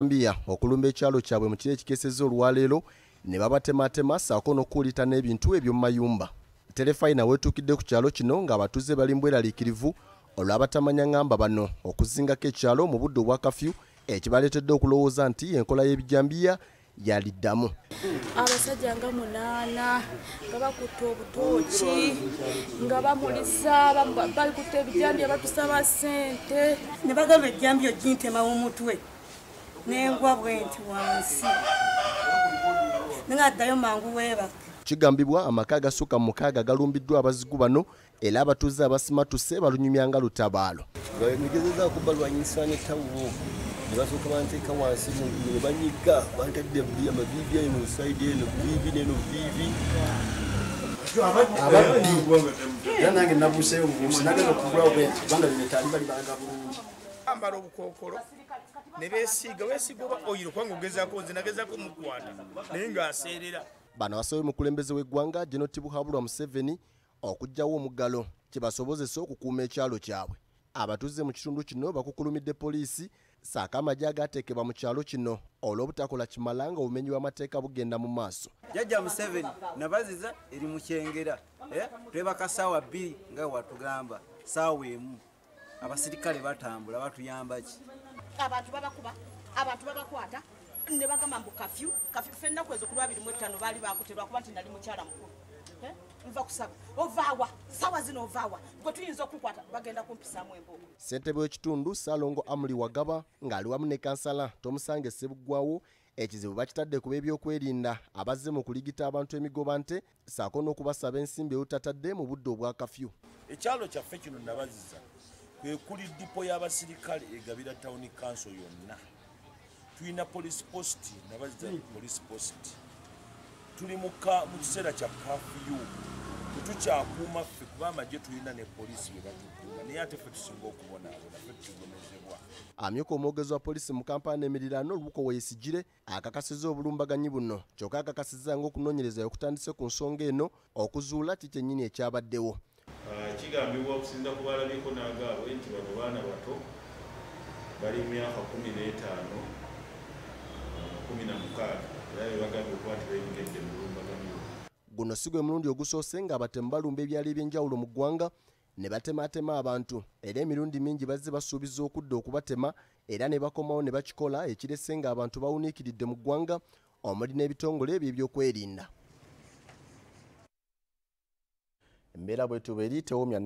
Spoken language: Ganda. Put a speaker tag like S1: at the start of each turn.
S1: Ebijambiya okulumba ekyalo kyabwe mu kiro ekikeesezza olwaleero ne babatematema ssaako n'okukuulita n'ebintu eby'omu mayumba. Terefayina weetuukidde ku kyalo kino ng'abatuuze bali mu bweraliikirivu olw'abatamanya ngamba bano okuzingako ekyalo mu budde obwa kafyu ekibaleetedde okulowooza nti enkola y'ebijambiya yaliddamu.
S2: Abasajja nga 8 nga bakutte obutooki nga bamulisa bali kutte ebijambiya batusaba ssente
S3: ne bagamba ejjambiya ogintemawo omutwe nengwa bwenti wansi ningaddayo mangu weebake.
S1: Kigambibwa amaka agasukka mu 6 galumbiddwa abazigu bano era abatuuze abasimatuse balunyumya nga lutabaalo.
S4: Ngezezaako balwanyisa n'ettawuwo ne basooka banteeka wansi ne banyiga bantadde amaviivi eno sayidi eno viivi n'eno viivi.
S5: Ababbi era nange nabuuseeyo bubuusi nagenda okugulawo bwenti kubanga bino etaali bali balaga bulungi.
S6: Bambala obukookolo ne beesiiga weesiiga oba oyiro kubanga ogezaako nze nagezaako mukwata naye ng'aseerera.
S1: Bano basabye omukulembeze w'eggwanga General Tibuhaburwa Museveni okuggyawo omuggalo kibasobozese okukuuma ekyalo kyabwe. Abatuuze mu kitundu kino bakukulumidde poliisi ssaako amagye agaateekebwa mu kyalo kino olw'obutakola kimala nga obumenyi bw'amateeka bugenda mu maaso.
S7: Jjajja Museveni nabaziza eri mu Kyengera twebaka ssaawa 2 nga watugamba ssaawa 1 abasirikale batambula batuyamba ki?
S8: Abantu babakuba, abantu babakwata ne bagamba mbu kafyu kafyu. Ffe ennaku ezo ku lwa 25 baali bakuterwa kuba nti nali mukyala mukulu. Nva kusaba ovaawa ssaawa zino ovaawa gwe tuyinza okukwata bagenda kumpisaamu embooko.
S1: Ssentebe w'ekitundu Ssalongo Amuli Wagaba ng'ali wamu ne kansala Tomusange Ssebuggwawo ekizibu bakitadde ku b'ebyokwerinda abazze mu kuligita abantu emigoba nte ssaako n'okubasaba ensimbi ewutatadde mu budde obwa kafyu.
S9: Ekyalo kyaffe kino Nabaziza kwe kuli dipo y'abasirikale egabira town council yonna. Tulina police post, Nabaziza police post. Tuli mu kiseera kya kafyu tetukyakuuma ffe kuba amagye tulina ne poliisi bwe batukuuma naye ate ffe tusinga okubonaabona ffe tugomezebwa.
S1: Amyuka omwogezi wa poliisi mu Kampala n'emiriraano Lubuko Weyesigire akakasizza obulumbaganyi buno kyokka akakasizza ng'okunoonyereza okutandise ku nsonga eno okuzuula ki kyennyini ekyabaddewo.
S10: Kigambibwa okusinza ku balabyeko n'agaabwe nti bano baana bato bali mu myaka 15 16 era be bagambye okuba nti beeyongedde mu bulumbaganyi.
S1: Guno si gwe mulundi ogusoose ng'abatemu balumba ebyalo eby'enjawulo mu ggwanga ne batematema abantu era emirundi mingi bazze basuubiza okudda okubatema era ne bakomawo ne bakikola ekirese ng'abantu bawuniikiridde mu ggwanga omuli n'ebitongole eby'ebyokwerinda. Embeera bw'etuba eri tewomya.